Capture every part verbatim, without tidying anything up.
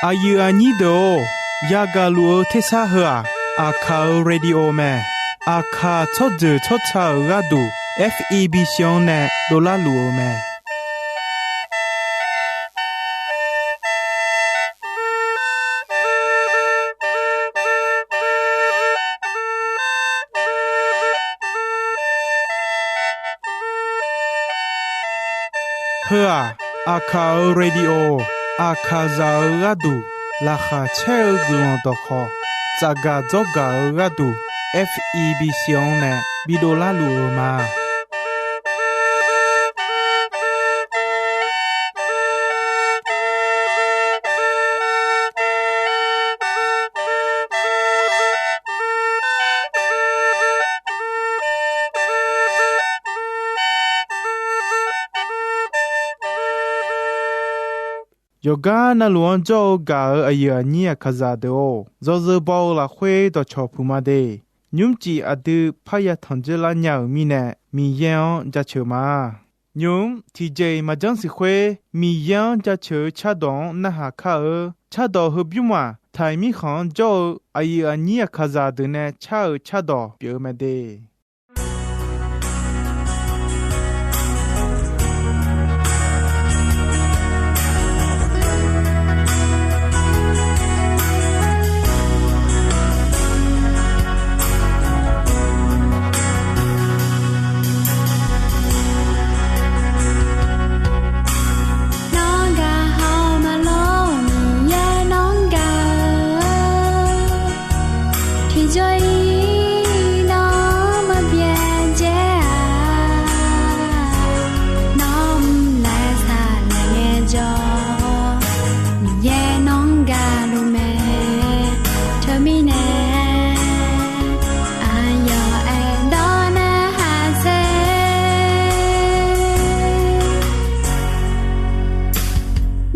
Aqyuif aqnyir deuq-or, yagaq luf-eu tersar heu-aq, Aqkaq-euq radio mae. Aqkaq tsawrjeuq tsawrca-euq gharduq, F E B C-anr nae dovlar luf-eu mae. Heu-aq, Aqkaq-euq radio, Aqkaqzaq-euq gharduq laqkhaq caer-eu guiqlanq dawqkhawq, tsafgaq dzawrgaq-eu gharduq, F E B C-anr nae bidov larluf-eu ma. Yawqgar navluf-anr jawr-eu gaq-euq aqyuif aqnyir Aqkaqzaq deuq-or, yawzeu baw-eu lafkhoer dawqcawq puq ma de. Nymrcif aqdui parya tanq dzoerlar nya-euq mirnae, Miqyaer-anr jaceuq ma. Nymq-mr tiqjeq-iq maqjanr siq khoer, Miqyaer-anr jaceuq-eu cardawq-anr narhaq kar-eu. Cardawq heubymr-aq, Taiq mirkhanq-anr jawr-eu aqyuif aqnyir Aqkaqzaq deuq nae car-euq cardawq pyeuf-eu mae de. Nawr gaq haw maqlor Miqyaer nawr gaq-eu, tiqjawr-i nawr maqbyav dzae-a. Nawr mq laer saqlaer ngaejawr, Miqyaer nawr gaq luf mae. Teumirnae aqyawf aerdawr narhaq saer.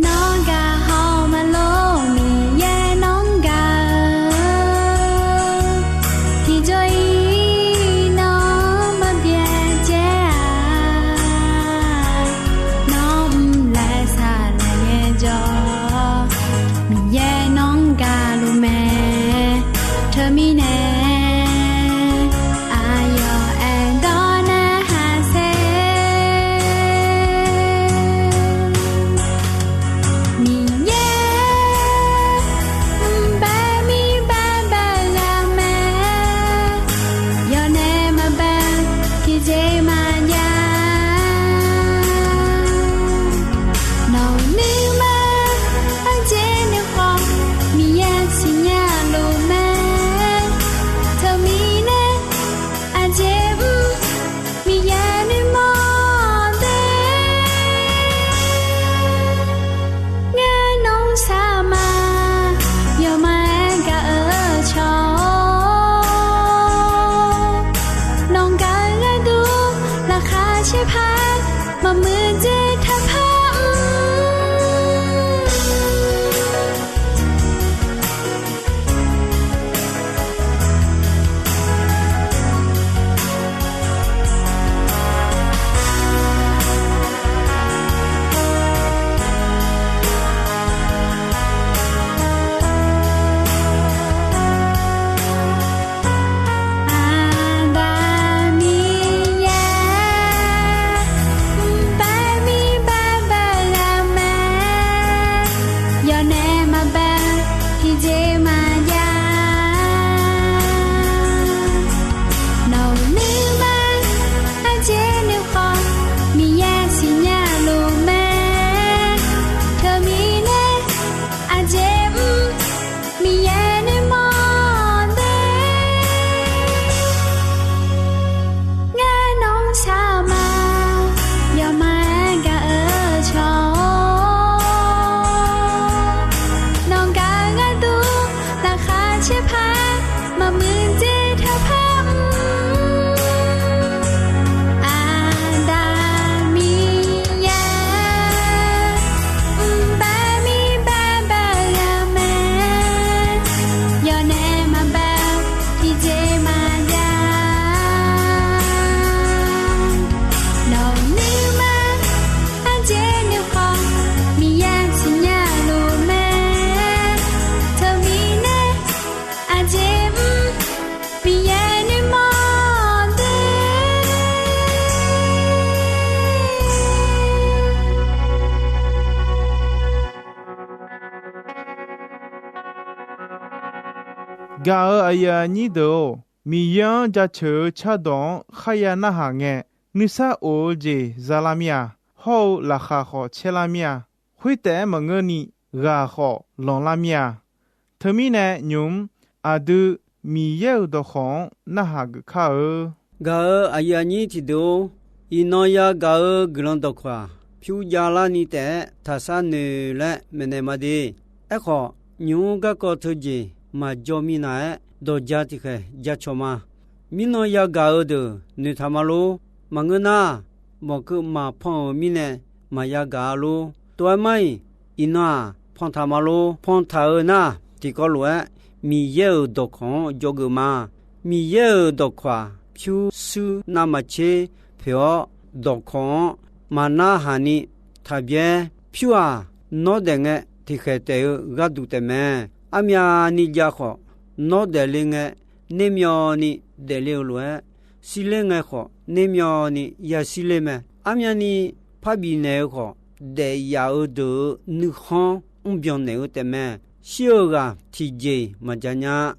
Nawr gaq haw maqlor Miqyaer nawr gaq-eu, tiqjawr-i nawr maqbyav dzae-a. Nawr mq laer saqlaer ngaejawr, Miqyaer nawr gaq luf mae. Teumirnae aqyawf aerdawr narhaq saer. Miqyaer mq bae mir bae bae ghaq mae, yawnaeq maqbae tiqjeq maqjav. Nawq-euq nuima aqjeq nuikhanr Miqyaer siqnya luf mae. Teumirnae aqjeq mr Miqyaer nuimawr de. Ngar nawr saqma yawqma-aer gaq-eu cawq-awr, nawq gaq-eu gharduq laqkhaq caer par, maqmuiq dzae taqpar mr. Aqda Miqyaer, mq bae Gaq-euq aqyuif aqnyir deuq-or, Miqyaer-anr jaceuq-eu cardawq-anr kharya narhaq ngae, nuisar of-eu jeq za lar mir-a. Hawr-eu laqkhaq khawf caer lar mir-a. Khoertaef-aer maqngeurni, ghaq khawf lanqlar mir-a. Teumirnae nymq-mr aqdui Miqyaer-euq dawqkawq-anr narhaq geuf kar-eu. Gaq-euq aqyuif aqnyir tiqdeuq-or, iqnan yagaq-eu guiqlanq dawqkawq-aq, pyur javlarni taef-aer taqshar noeq laer maeqnaeq ma de. Aerkhawf, nymq-mr garkawv teujeq maqjawr minav-aer dawqja tiqkhaeq jacawq ma. Mirnan yagaq-eu deuq noeqtaq ma lor. Maqngeur nar, mawqkeuv maqpan-euq mirnae maqya gaq-a lor. Tov-aer mar-iq, iqnan-aq pantaq ma lor. Pantaq-eu nar, tiqkawv lof-aer Miqyaer-euq dawqkawq-anr jawrgeuf ma. Miqyaer-euq dawqkawq-aq, pyurshuir navmaqtser poeq-awr, dawqkawq-anr maqnarhaq ni taqbyaer. Pyur-aq, nawr daef ngae tiqkhaeq taef-eu gharduq taefmae. Armyavni jav khawf, nawr daefle ngae nermyawvni daefle-eu lof-aer, shirler ngae khawf nermyawvni yashirler mae. Armyavni parbif naeq-eu khawf, daef yaf-eu deuq-euq nuikhanr mrbyan naeq-eu taefmae. Shir-eu ghaq tiqjeq-iq maqja nya-a,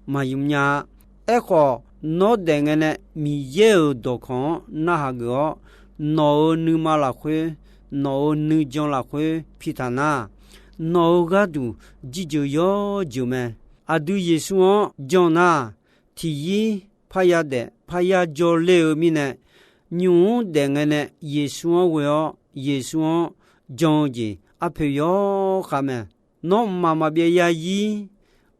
maqymr nya-a. Aerkhawf, nawr daef ngae nae Miqyaer-euq dawqkawq-anr narhaq geuf-awr, nawq-euq nuima lafkhoer, nawq-euq nuijan lafkhoer pitaq nar, nawq-euq gharduq jirjeuq yawjeuq mae. Aqdui Yeqsur-anr jan nar, tiqyir parya daef parya jawrler-eu mirnae, nymq-mr daef ngae nae Yeqsur-anr ghoe-awr, Yeqsur-anr jan-eu jeq arpoeq yawkhav mae. Nawr mqmaq maqbyav yazir,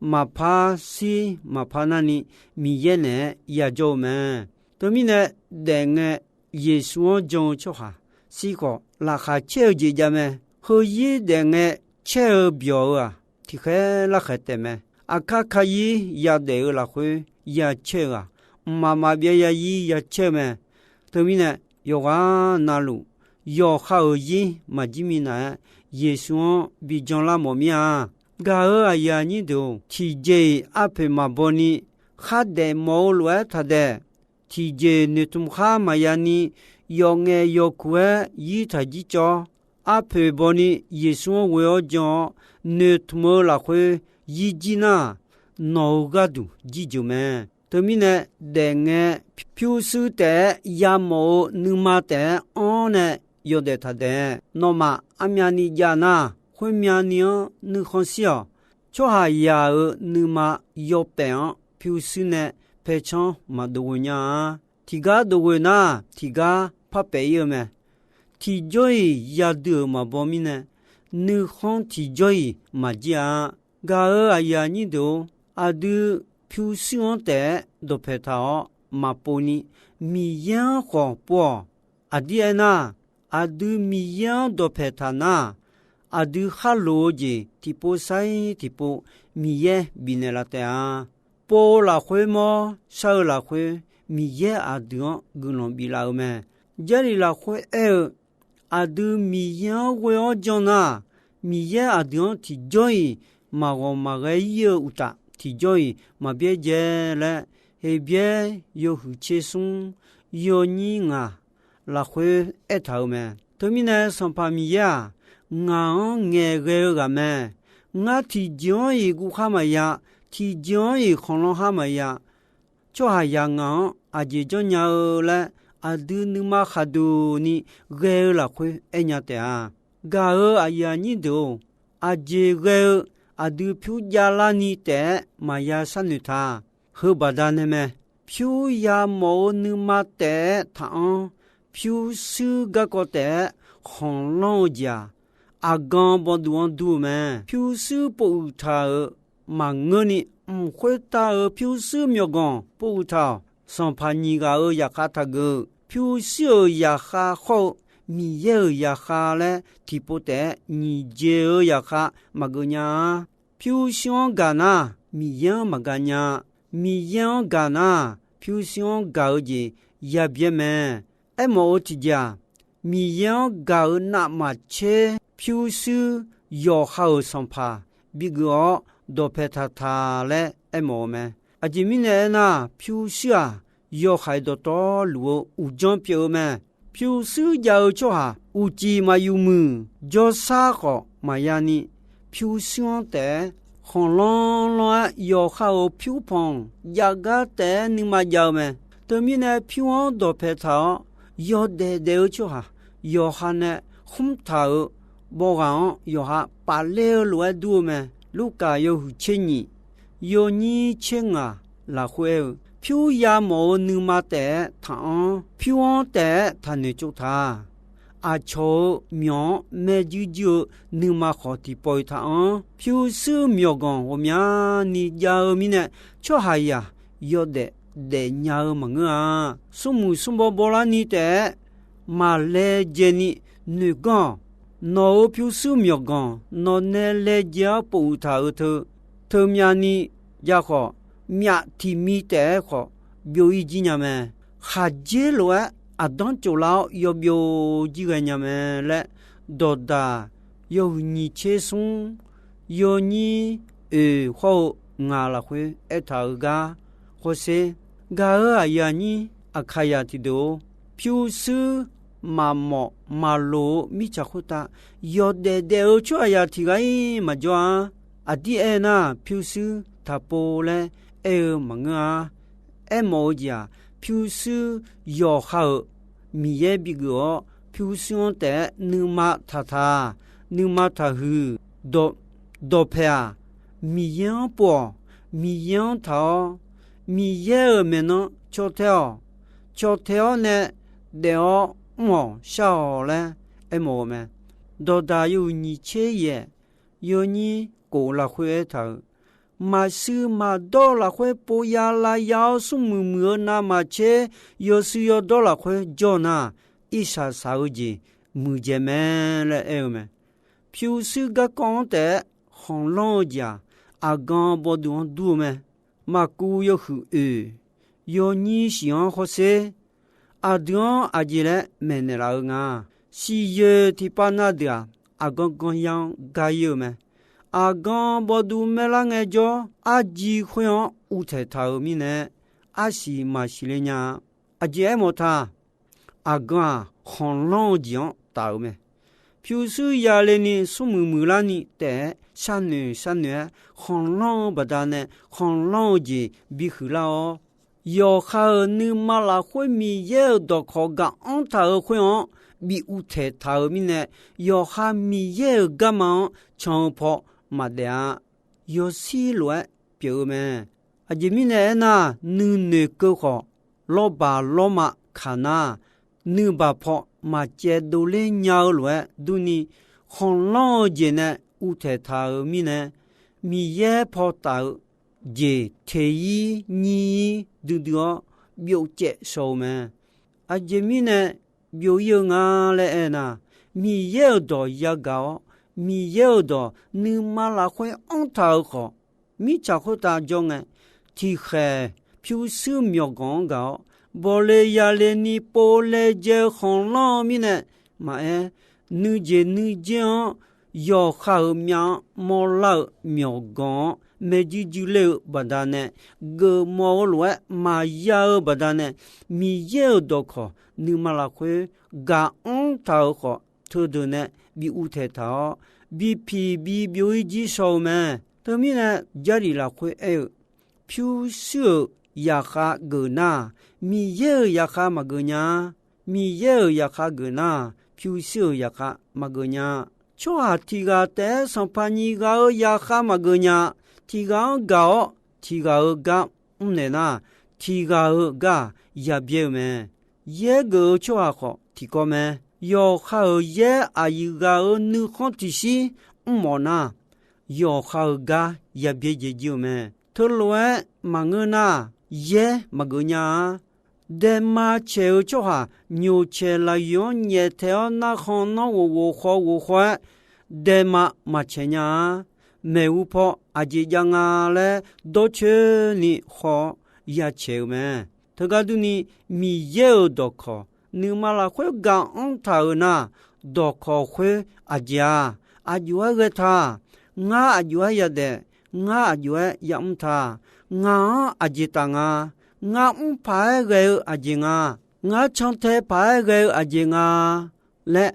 maqpar shir maqpar narni Miqyaer naeq-aer yajawr-eu mae. Teumirnae, daef ngae Yeqsur-anr jan-eu tsawrhaq shir khawf, laqkhaq caer-eu jeq jav mae. Heuzir daef ngae caer-eu byawq-eu-aq, tiqkhaer larkhaeq taefmae. Aqkar kayir yadaef-eu lafkhoer yacaer-eu-aq, mqmaq maqbyav yazir yacaer-eu mae. Teumirnae, yawqghaq navluf yawqha-euq zir maqjir minav-aer, Yeqsur-anr bi janlar mawf mir-a. Gaq-euq aqyuif aqnyir deuq-or, tiqjeq-iq arpoeq maqbaw ni, khardaef mawf-eu lof-aer taqdaef. Tiqjeq noeqtmq khar maqya ni, yawf ngaef yawf kuq-aer yir taq jir cawv. Arpoeq baw ni Yeqsur-anr ghoe-awr jan-awr, noeqtmq-eu lafkhoer yir jir nar, nawq-euq gharduq jirjeuq mae. Teumirnae, daef ngae pyurshuir taef-aer yamawf-eu nuima taef-aer anr nae yawdaef taqdaef. Nawmaf armyavni jav nar, khoermyavni-anr nuikhanr shir-awq. Tsawrhaqzaq-euq nuima yawpaef-anr pyurshuir nae paercanr maqdov ghoe nya-a. Tiqgar dov ghoe nar, tiqgar parpaef ir-eu mae. Tiqjawr-iq yadui-euq maqbaw mirnae, nuikhanr tiqjawr-iq maqjir-a. Gaq-euq aqyuif aqnyir deuq-or, aqdui pyurshuir-anr taef-aer dawqpaeq taq-awr maqpov ni, Miqyaer-anr khawf pov-awq. Aqdir aernar, aqdui Miqyaer-anr dawqpaeq taq nar, aqdui khar loq-eu jeq tiqpov sair tiqpov Miqyaer bifnaeq laf taef-a. Pov-eu lafkhoer mawr, shar-eu lafkhoer Miqyaer aqdui-anr guiqlanq biflaf-eu mae. Jarlif lafkhoer aer-eu, aqdui Miqyaer-anr ghoe-awr jan nar, Miqyaer aqdui-anr tiqjawr-iq maqghawq maqghae ir-eu uqtaf, tiqjawr-iq maqbyaerdzae laer, Heqbyaer yawhuiq tser smr yawnyir ngaq lafkhoer aertaq-euq mae. Teumirnae Sanqpaq Miqyaer-aq, ngaq-anr ngaeqghae-eu ghaq mae. Ngar tiqjeq-anr-iq guvkhar maqya, tiqjeq-anr-iq khanqlanr khar maqya. Tsawrhaqzaq ngaq-anr aqjeq janrnya-eu laer, aqdui nuima khaqduq ni ghae-eu lafkhoer aernya taef-a. Gaq-euq aqyuif aqnyir deuq-or, aqjeq ghae-eu aqdui pyur javlarni taef-aer maqya sharnoeq ta. Heubaqda nae mae. Pyur yamawf-eu nuima taef-aer taqanr, pyurshuir garkawv taef-aer khanqlanr-eu jeq-aq, aqgan bawduq-anr dur-eu mae. Pyurshuir povuiq taq-euq maqngeurni, mq khoertav-euq pyurshuir myawqganq povuiq taq-awq. Sanqpaq nyiq ghaq-euq zaqkhav taqgeuf-eu, pyurshuir-euq zaqkhav khawr-eu Miqyaer-euq zaqkhav laer tiqpov taef-aer nyiq jeq-eu zaqkhav maqgeuf nya-a. Pyurshuir-anr gaq nar, Miqyaer-anr maqgaq nya. Miqyaer-anr gaq nar, pyurshuir-anr gaq-eu jeq yabyaer mae. Aermawf-eu tiqjeq-aq, Miqyaer-anr gaq-euq navmaqtser pyurshuir yawqha-euq sanqpaq bigeuf-awr dawqpae taqtaq laer aermawf-eu mae. Aqjeq mirnae aernar, pyurshuir-aq, yawhaiq dawqtawvluf-eu uqdzan pyeuf-eu mae. Pyurshuir jav-eu tsawrhaq uqcif maqyuf muiq, jawrshar khawf maqya ni, pyurshuir-anr taef-aer khanqlanr lanr-aer yawqha-euq pyur panq jav gar taef-aer nuima jav-eu mae. Teumirnae pyur-anr dawqpae taq-awr, yawdaef daef-eu tsawrhaq yawqha nae khmr taq-euq bawq ghaq-anr yawqha paf ler-eu lof-aer dur-eu mae. Lurkaf yawhuiq tser nyiq, yawnyir tser ngaq lafkhoer aer-eu, pyur yamawf-eu nuima taef-aer taq-anr, pyur-anr taef-aer taqnoeq tsov ta. Aqcawq-euq myawq-anr maerjuir juir-eu nuima khawf tiqpawf-iq taq-anr, pyurshuir myawqganq ghawqmyani jav-eu mirnae, tsawrhaqzaq yawdaef daefnya-eu maqngeur-a. Smrmuiq smrbaw bawlarni taef-aer maq laejae ni noeq ganr-awq. Nawq-euq pyurshuir myawqganq nawqnae laejae-awr pofuq taq-euq teu, teumyavni jav khawf, myaf tiq mi taef-aer khawf byov-ir jir nya mae. Khaqdzer lof-aer aqdanr tsoflar-awr yawbyov jir ghaenya mae laer, dawqdaq yawhuiq nyiq tser smr, yawnyir oeq hawr-eu ngaq lafkhoer aertaq-euq gar hawsher. Gaq-euq aqyuif aqnyir Aqkaqzaq tiqdeuq-or, pyurshuir maqmawf maqloq-eu mirtsaq khoertav yawdaef daef-eu tsawrhaqzaq tiq ghaq-ir maqjawr-a. Aqdir aernar, pyurshuir taqpov laer aer-eu maqngeur-a. Aermawf-eu jeq-aq, pyurshuir yawqha-euq Miqyaer bigeuf-awr, pyurshuir-anr taef-aer nuima taqtaq, nuima taqhuiq, dawqpae-aq, Miqyaer-anr pov-awq. Miqyaer-anr taq-awr, Miqyaer-euq maeqnan caw tae-awq. Caw tae-awr nae daef-awr mr-awq shar-awq laer aermawf-eu mae. Dawqdaq yawhuiq nyiq tser yaef, yawnyir kof lafkhoer aertaq-euq, maqshuir maqdawr-eu lafkhoer pov ya lav ya-awr smrmuiq muiq-eu navmaqtser yawshuir yawdawr lafkhoer jawr nar, irsaq saq-eu jeq muiqdzaeq mae laer aer-eu mae. Pyurshuir garkawv-anr taef-aer khanqlanr-eu jeq-aq, aqgan bawduv-anr dur-eu mae. Maqkuv yawhuiq oeq, yawnyir shif-anr hawsher. Aqdui-anr aqjeq laer maeqnaeq laf-eu nga. Siqyoeq tiqpav na deuq-aq, aqgan gan ya-anr ga-ir-eu mae. Aqgan bawduv maerlar ngaejawr, arji khoer-anr uvtaeq taq-euq mirnae, arsiq maqsiq le nya-a. Aqjeq aermawf ta, aqgan-aq, khanqlanr-eu jeq-anr taf-euq mae. Pyurshuir yale ni smrmuiq muiqlar ni taef-aer sharnoeq sharnoeq-aer khanqlanr-eu baqdanae khanqlanr-eu jeq bihuiq lar-awr, yawqha-euq nuima lafkhoer Miqyaer-euq dawqkawq gaq-anr taq-euq khoer-anr bi uvtaeq taq-euq mirnae, yawqha Miqyaer-euq garma-anr can-eu paw maqdaef-a. Yawshir lof-aer pyeuf-eu mae. Aqjeq mirnae aernar, nuinoeq keuv khawf, lawrbaq lawrma kaq nar, nuibaq paw maqcaev dovler nya-eu lof-aer durni, khanqlanr-eu jeq nae uvtaeq taq-euq mirnae, Miqyaer paw taf-eu jeq teq-ir nyir-ir duidui-awr byov caev shaw-eu mae. Aqjeq mirnae byov-ir-eu nga laer aernar, Miqyaer-euq dawq yagaq-awr, Miqyaer-euq dawq nuima lafkhoer anr taq-euq khawf, mirtsaq khoertav jawr ngae, tiqkhaeq pyurshuir myawqganq-anr gaq-awr, bawqle yale ni pov laejae-eu khanqlanr-eu mirnae maqaer, nuijeq nuijer-anr yawqha-euq myav-anr mawrlar-eu myawqganq-anr maerjuir juir ler-eu baqdanae, geufmawf-eu lof-aer maqya-eu baqdanae, Miqyaer-euq dawqkawq nuima lafkhoer gaq-anr taq-euq khawf, teudeuq nae bi uvtaeq taq-awr, bipiq bibyov-ir jir shaw-eu mae. Teumirnae, Jarlif lafkhoer aer-eu, pyurshuir-euq yaqkhav geuf nar, Miqyaer-euq yaqkhav maqgeuf nya-a. Miqyaer-euq yaqkhav geuf nar, pyurshuir-euq yaqkhav maqgeuf nya-a. Tsawrhaq tiq ghaq taef-aer Sanqpaq nyiq ghaq-euq yaqkhav maqgeuf nya-a. Tiq ghaq-anr gaq-awr, tiq ghaq-euq gar mrnaeq nar, tiq ghaq-euq gar-aq, yabyaer-eu mae. Yaer geuf-eu tsawrhaq khawf tiqkawv mae. Yawqha-euq yaer aqyuif ghaq-euq nuikhanr tiqshir mrmawf nar, yawqha-euq gar yabyaer jaeq jir-eu mae. Teulof-aer maqngeur nar, yaer maqgeuf nya-a. Daema caeq-eu tsawrhaq nyoqcaeq lafyoeq-anr nyaeftaeq-awr narkhan nanr ghof ghof khaw ghof khaw-aer, daema maqcaeq nya-a. Maeqhu paw aqjeq jav nga laer dawrcoeni khaw-awr yacaeq-eu mae. Teugar durni, Miqyaer-euq dawqkawq nuima lafkhoer gaq-anr taq-euq nar, dawqkawq khoer aqjeq-aq, aqjox-aer ghae ta. Ngar aqjox-aer yadaef, ngar aqjox-aer yamr ta. Ngaq-anr aqjeq taf nga. Ngar mr paq-aer ghae-eu aqjeq nga. Ngar cantae paq-aer ghae-eu aqjeq nga laer,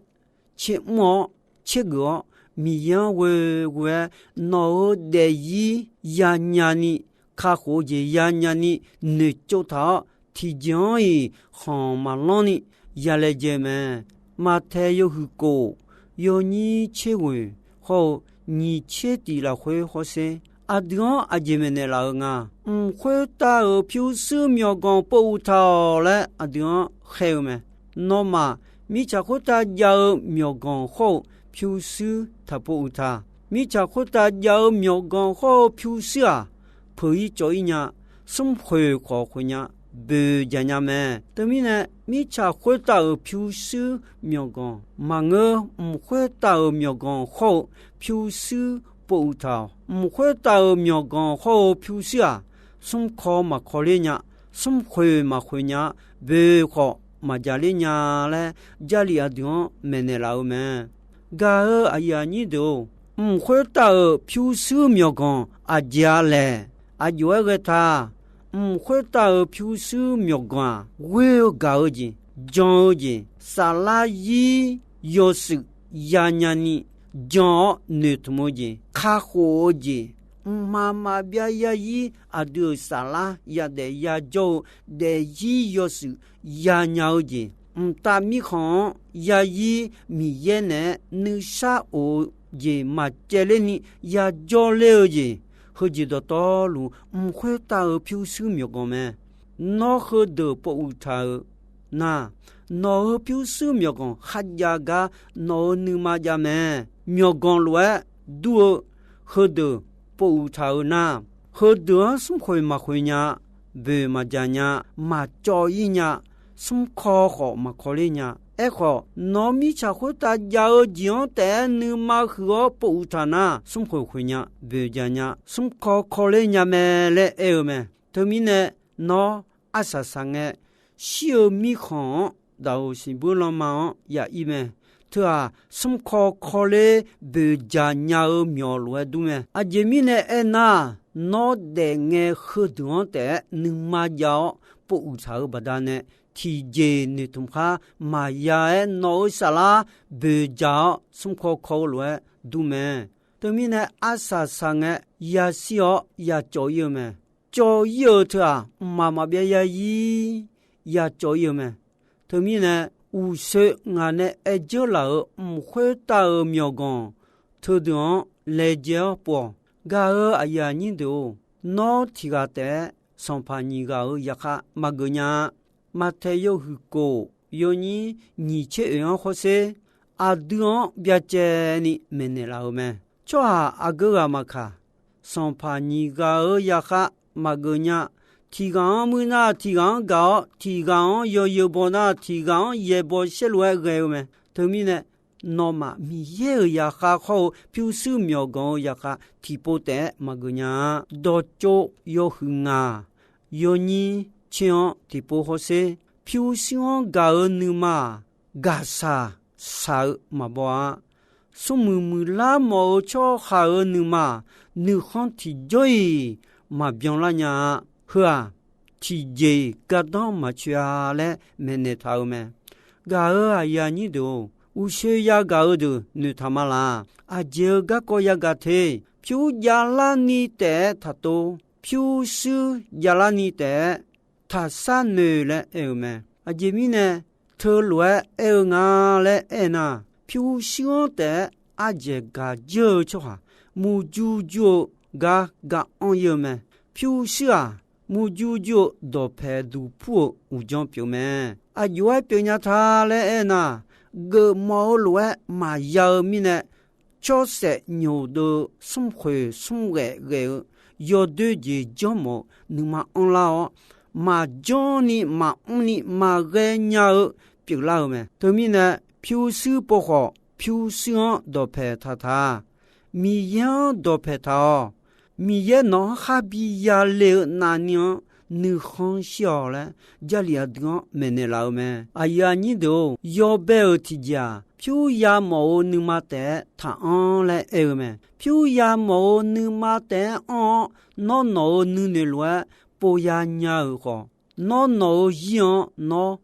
tser mr-awr, tser geuf-awr, Miqyaer-anr ghoeghoe-aer nawq-euq daefzir yanya ni, kakhof-eu jeq yanya ni noeqtsov taq-awr, tiqjeq-anr-iq khanq maqlanr ni yalaejae mae. Maqtaeq yawhuiq kof, yawnyir tser ghoeq hawr-eu nyiq tser tiq lafkhoer hawsher, aqdui-anr aqjeq maeqnaeq laf-eu nga. Mq khoertav-euq pyurshuir myawqganq pov uq taq-awq laer aqdui-anr khaer-eu mae. Nawmaf, mirtsaq khoertav jav-eu myawqganq hawr-eu pyurshuir taq pov uq taq. Mirtsaq khoertav jav-eu myawqganq hawr-eu pyurshuir-aq, peuq-ir cawv-ir nya, smrkhoeq khawf khoeq nya, boeq jaq nya mae. Teumirnae, mirtsaq khoertav-euq pyurshuir myawqganq maqngeur. Mq khoertav-euq myawqganq hawr-eu pyurshuir pov uq taq-awq. Mq khoertav-euq myawqganq hawr-eu pyurshuir-aq, smrkaw maqkawler nya, smrkhoeq maqkhoeq nya, boeq khawf maqjaqler nya laer, Jarlif aqdui-anr maeqnaeq laf-eu mae. Gaq-eu aqyuif aqnyir deuq-or, mq khoertav-euq pyurshuir myawqganq aqjeq-a laeq? Aqjox-aer ghae ta. Mq khoertav-euq pyurshuir myawqganq-aq, ghoer-eu gaq-eu jeq, jan-eu jeq, saflar zir yawshuif yanya ni jan-awr noeqtmq-eu jeq, kakhof-eu jeq, mqmaq maqbyav yazir aqdui-euq saflar yadaef yajawr-eu daefzir yawshuif yanya-eu jeq, mqtav mirkhanq-anr yazir Miqyaer naeq-aer nuisar of-eu jeq maqcaevler ni yajawr ler-eu jeq, heujeq dawqtawvluf mq khoertav-euq pyurshuir myawqganq mae. Nawr heudeuq pov uq taq-euq nar, nawq-euq pyurshuir myawqganq kharjav gar nawq-euq nuima jav mae. Myawqganq lof-aer dur-eu heudeuq pov uq taq-euq nar, heudeuq-anr smrkhoeq maqkhoeq nya, boeq maqjaq nya, maqcawv-ir nya, smrkaw khawf maqkawler nya. Aerkhawf, nawr mirtsaq khoertav jav-eu jeq-anr taef-aer nuima huiq-awr pov uq taq nar, smrkhoeq khoeq nya, boeq jaq nya, smrkaw kawler nya mae laer aer-eu mae. Teumirnae, nawr arsaq saq ngae, shir-eu mirkhanq-anr daqoq siqbuir lanma-anr ya'ir mae. Teu-aq, smrkaw kawler boeqjaq nya-eu myawq lof-aer dur mae. Aqjeq mirnae aernar, nawr daefngae heudeuq-anr taef-aer nuima jav-awr pov uq taq-eu baqdanae, tiqjeq noeqtmq khar maqya-aer nawq-euq saflar boeqjaq-awr smrkaw kaw-eu lof-aer dur mae. Teumirnae arsaq saq ngae yashir-awr yacawv-ir-eu mae. Cawv-ir-eu teu-aq, mqmaq maqbyav yazir yacawv-ir-eu mae. Teumirnae, uqshoe ngaq nae aer dzeur laf-euq mq khoertav-euq myawqganq teudeuq-anr laejae-awr pov-awq. Gaq-eu aqyuif aqnyir deuq-or, nawr tiq ghaq taef-aer sanqpaq nyiq ghaq-euq yarkhaq maqgeuf nya-a. Maqtaeq yawhuiq kof, yawnyir nyiq tser oeq-anr hawsher, aqdui-anr byacaevni maeqnaeq laf-eu mae. Tsawrhaq aqgeu ghaq maqkaq, sanqpaq nyiq ghaq-euq yarkhaq maqgeuf nya. Tiq ghaq-anr muir nar, tiq ghaq-anr gaq-awr, tiq ghaq-anr yawzeu baw nar, tiq ghaq-anr yaeqbawq saerlu-aer ghae-eu mae. Teumirnae, nawmaf Miqyaer-euq yarkhaq hawr-eu pyurshuir myawqganq-euq yarkhaq tiqpov taef-aer maqgeuf nya-a. Dawqtsov yawhuiq ngaq, yawnyir tser-anr tiqpov hawsher, pyurshuir-anr gaq-eu nuima-aq, gaqshaq shaq-eu maqbaw-a. Smrmuiq muiqlar mawf-eu tsawrhaq-euq nuima-aq, nuikhanr tiqjawr-iq maqbyan lar nya-a. Heu-aq, tiqjeq-iq gardanr maqcoeq-a laer maeqnaeq taq-eu mae. Gaq-eu aqyuif aqnyir deuq-or, uqshoe yagaq-eu deuq noeqtaq ma laq. Aqjeq-eu garkawv yagaq te. Pyur javlarni taef-aer taqtov, pyurshuir javlarni taef-aer taqshar noeq laer aer-eu mae. Aqjeq mirnae, teulof-aer aer-eu nga laer aernar, pyurshuir-anr taef-aer ardzaeq gaq jeur-eu tsawrhaq, murjur jur-eu gar ga anr-ir-eu mae. Pyurshuir-aq, murjur jur-eu dawqpaeq duqpur-euq uqdzan pyeuf mae. Aqjox-aer pyeufnya ta laer aernar, geufmawf-eu lof-aer maqya-eu mirnae, tsawrsaef nyoq deuv-eu smrkhoeq smrghaef ghae-eu yawdoer jeq janrmawf-eu nuima anrlar-awr, maqjanr ni maqmr ni maqghae nya-eu pyeuflar-eu mae. Teumirnae, pyurshuir povkhawf pyurshuir-anr dawqpaeq taqtaq, Miqyaer-anr dawqpaeq taq-awq. Miqyaer nawq-anr khar bi yale-eu navni-anr nuikhanr shir-awq laer, Jarlif aqdui-anr maeqnaeq laf-eu mae. Aqyuif aqnyir deuq-or, yawbae-euq tiqjeq-aq, pyur yamawf-eu nuima taef-aer taqanr laer aer-eu mae. Pyur yamawf-eu nuima taef-aer anr-awr, nawr nawq-euq nuinoeq lof-aer pov ya nya-euq khawf, nawr nawq-euq zir-anr nawr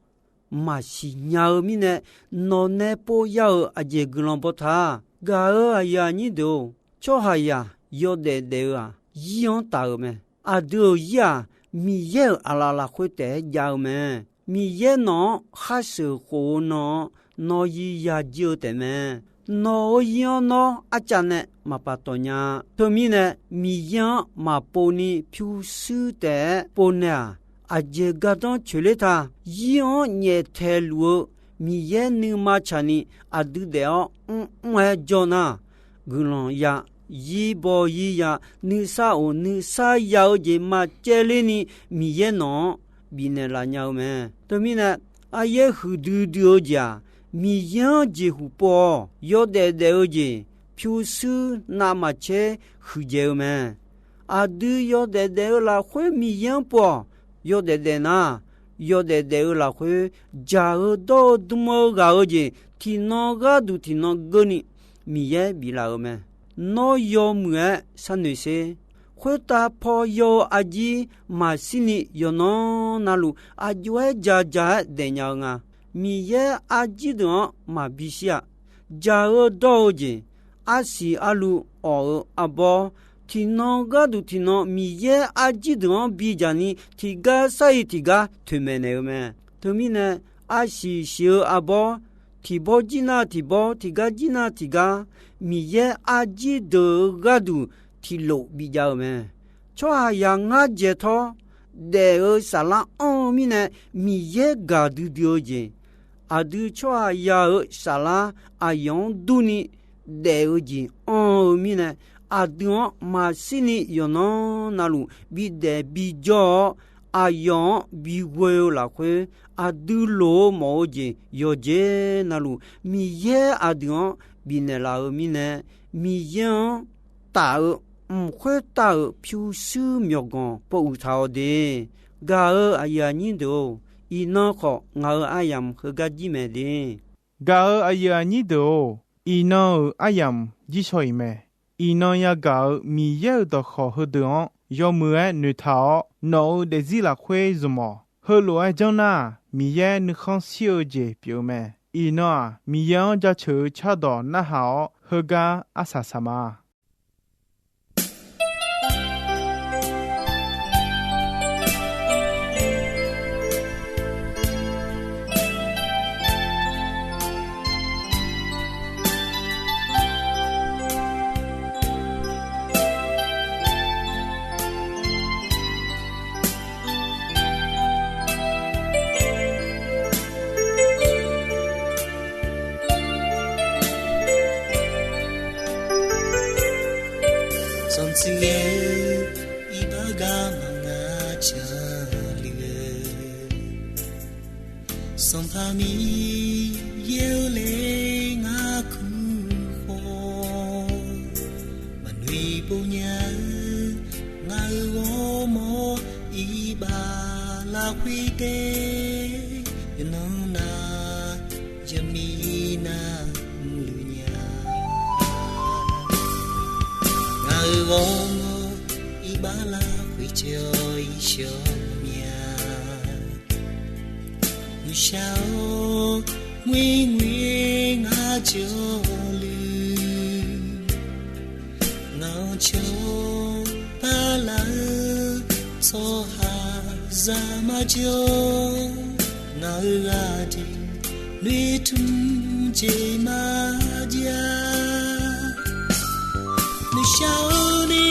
maqsiq nya-eu mirnae, nawq nae pov ya-euq aqjeq guiqlanq baw ta. Gaq-euq aqyuif aqnyir deuq-or, tsawrhaqzaq yawdaef daef-eu-aq, zir-anr taf-euq mae. Aqdui-euq zir-aq, Miqyaer-euq aqlaf lafkhoer taef-aer jav-eu mae. Miqyaer nawq-anr khar sheuq khof-eu nan-anr, nawr zir ya jir-eu taef mae. Nawq-euq zir-anr nawr arcav nae maqpaftawf nya-a. Teumirnae, Miqyaer-anr maqpov ni pyurshuir taef-aer pov naeq-aq, aqjeq gardanr coeqler ta. Zir-anr nyaeftaeq luf-eu Miqyaer nuima tsaqni aqdui daef-awr mrmr-aer jawr nar, guiqlanq ya, zir baw zir ya, nuisar of nuisar ya-eu jeq maqcaevler ni Miqyaer nawq-anr bifnaeq laf nya-eu mae. Teumirnae, aryaer huiqdui dui-eu jeq-aq, Miqyaer-anr jeqhuq pov-awq. Yawdaef daef-eu jeq pyurshuir navmaqtser huiqdzaeq-eu mae. Aqdui yawdaef daef-eu lafkhoer Miqyaer-anr pov-awq. Yawdaef daef nar, yawdaef daef-eu lafkhoer jaq-eu dawr-eu dm-eu ghaq-eu jeq tiqnan gharduq tiqnan geurni Miqyaer biflaf-euq mae. Nawr yawmuiq-aer sharnoeq sher. Khoertav paw yaw-eu arjir maqshirni yawqnan navluf aqjox-aer jaqjaq-aer daefnya-eu nga. Miqyaer arjir deuq-anr maqbi shir-a. Jaq-eu dawr-eu jeq, arsiq arluv awq-eu arbawr, tiqnan gharduq tiqnan Miqyaer arjir deuq-anr bidzaq ni tiqgar sar-iq tiqgar toeqmaeq naeq-eu mae. Teumirnae, arsiq siq-eu arbawr, tiqbawr jir nar tiqbawr, tiqgar jir nar tiqgar, Miqyaer arjir deuq-eu gharduq tiqlof bijav-eu mae. Tsawrhaqzaq ngar dzaeq tawr daef-eu saflar anr-eu mirnae, Miqyaer gaqdui dui-eu jeq, aqdui tsawrhaqzaq-euq saflar aqyawf-anr durni daef-eu jeq anr-eu mirnae, aqdui-anr maqshirni yawqnan navluf bidaef bijawr-awr, aqyawf-anr bighoe-eu lafkhoer, aqdui loq-eu mawf-eu jeq yawqjeq navluf Miqyaer aqdui-anr bifnaeq laf-eu mirnae, Miqyaer-anr taf-eu mq khoertav-euq pyurshuir myawqganq pawv uiq taq-awq de. Gaq-euq aqyuif aqnyir deuq-or, iqnan khawf ngaq-euq aryamq heugar jir mae de. Gaq-euq aqyuif aqnyir deuq-or, iqnan-euq aryamq jir shaw-iq mae. Iqnan yagaq-euq Miqyaer-euq dawqkawq heudeuq-anr yawmuiq-aer noeqtaq-awr, nawq-euq daefzir lafkhoer zmq-awq. Heulof-aer janr nar, Miqyaer nuikhanr shir-eu jeq pyeuf-eu mae. Iqnan-aq, Miqyaer-anr jaceuq-eu cardawq narhaq-awr, heugar arsaq saq ma. Sanqtsuif-eu iqbax gar maqnga canluf-eu, Sanqpaq Miqyaer-eu le ngar kur khawf, maqnoeq pov nya-eu ngaq-euq ghawrmawr iqbax lafkhoer taef, yawqnan nav yawqmiq nav mrluf nya. Ngaq-euq ghawrmawr iqbax lafkhoer cawq-iq shawq mya. Nuishar-or, ngoer ngoer ngar jawrluf, ngaq-anr cawq tavlaf-eu tsawrhaqzaq maqjawr, ngaq-euq ghaq jeq noeqtmq jeq maqjav. Nuishar-or ni,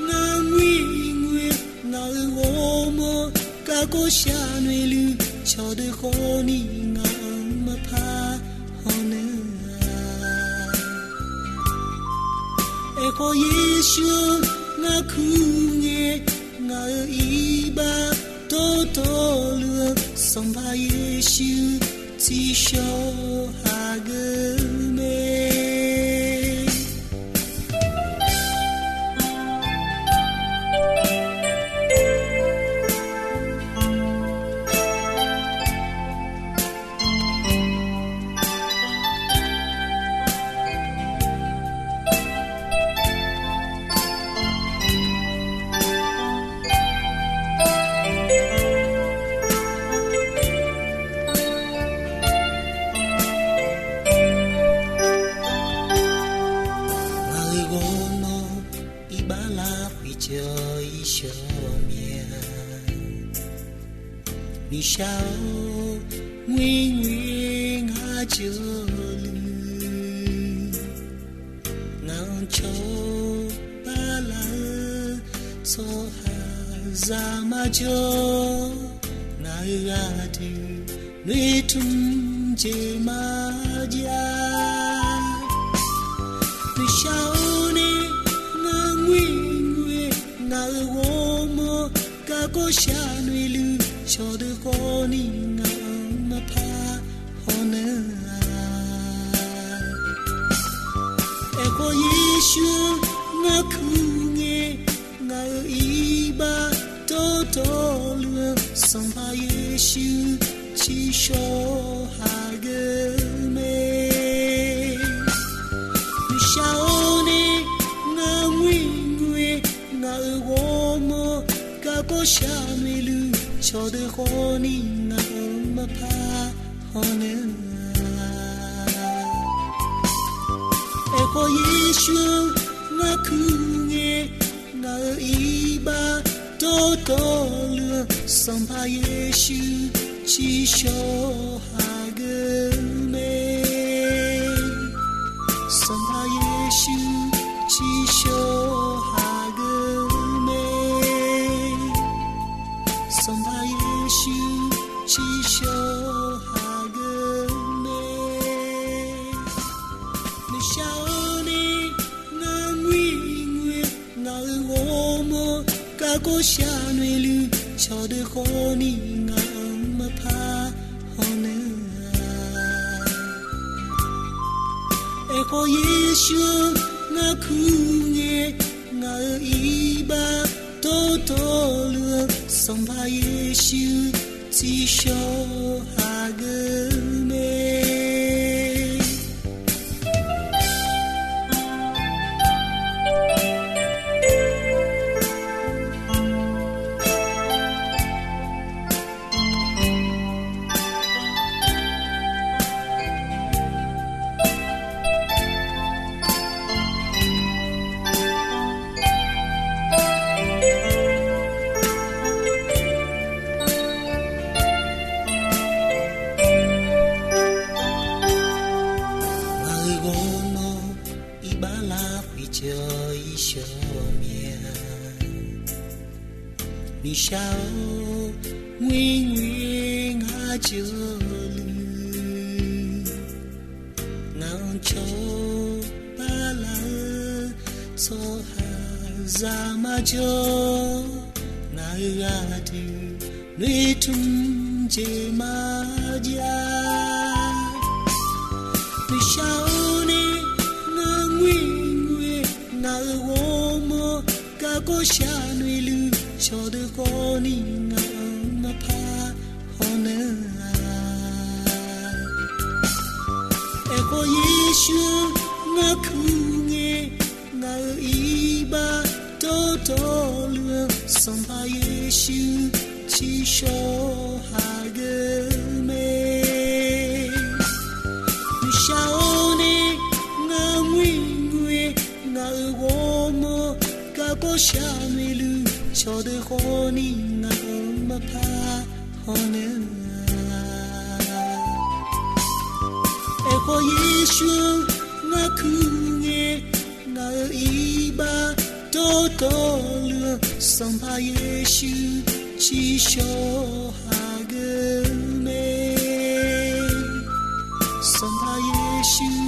ngar ngoer ngoer ngaq-euq ghawrmawr garkawv shaq noeqluf, cawqdeuq khawf ni ngaq-anr maqpar hawnar-a. Aerkhawf Yeqsur-or, ngar kur ngae ngaq-euq iqbax dawqtawvluf-eu Sanqpaq Yeqsur tsiqshawq hageuf mae. Shaq-or, ngoer ngoer ngar jawrluf, ngaq-anr cawba laf-eu tsawrhaqzaq marjawr, ngaq-euq ghaq deuq noeqtmq jeq marjav. Noeqshaq-awr nae ngar ngoer ngoer-aer, ngaq-euq ghawrmawr garkawv shaq noeqluf, cawqdeuq khawfni ngaq-anr maqpar hawnar-a. Aerkhawf Yeqsur-anr ngar kuir ngae, ngaq-euq iqbax dawrdawvluf-eu Sanqpaq Yeqsur tsiqshawq hageuf mae. Noeqshaq-awr nae ngar ngoer ngoer-aer, ngaq-euq ghawrmawr garkawv shaq noeqluf, cawqdeuq khawfni ngaq-anr maqpar hawnar-a. Aerkhawf Yeqsur-anr ngar kuir ngae, ngaq-euq iqbax dawrdawvluf-eu Sanqpaq Yeqsur tsiqshawq hageuf mae. Sanqpaq Yeqsur tsiqshawq hageuf mae. Sanqpaq Yeqsur tsiqshawq hageuf mae. Noeqshaq-awr nae ngar ngoer ngoer-aer, ngaq-euq ghawrmawr garkawv shaq noeqluf, cawqdeuq khawfni ngaq-anr maqpar hawnar-a. Aerkhawf Yeqsur-anr ngar kuir ngae, ngaq-euq iqbax dawrdawvluf-eu Sanqpaq Yeqsur tsiqshawq hageuf mae. Ngaq-euq ghawrmawr iqbax lar khoerjawr irshawr mya. Noeqshaq-awr, ngoer ngoer-aer ngar jawrluf, ngaq-anr cawba laf-eu tsawrhaqzaq marjawr, ngaq-euq ghaq deuq noeqtmq jeq marjav. Noeqshaq-awr nae ngar ngoer ngoer-aer, ngaq-euq ghawrmawr garkawv shaq noeqluf, cawqdeuq khawfni ngaq-anr maqpar hawnar-a. Aerkhawf Yeqsur-anr ngar kuir ngae, ngaq-euq iqbax dawrdawvluf-eu Sanqpaq Yeqsur tsiqshawq hageuf mae. Noeqshaq-awr nae ngar ngoer ngoer-aer, ngaq-euq ghawrmawr garkawv shaq noeqluf, cawqdeuq khawfni ngaq-anr maqpar hawnar-a. Aerkhawf Yeqsur-anr ngar kuir ngae, ngaq-euq iqbax dawrdawvluf-eu Sanqpaq Yeqsur tsiqshawq hageuf mae. Sanqpaq Yeqsur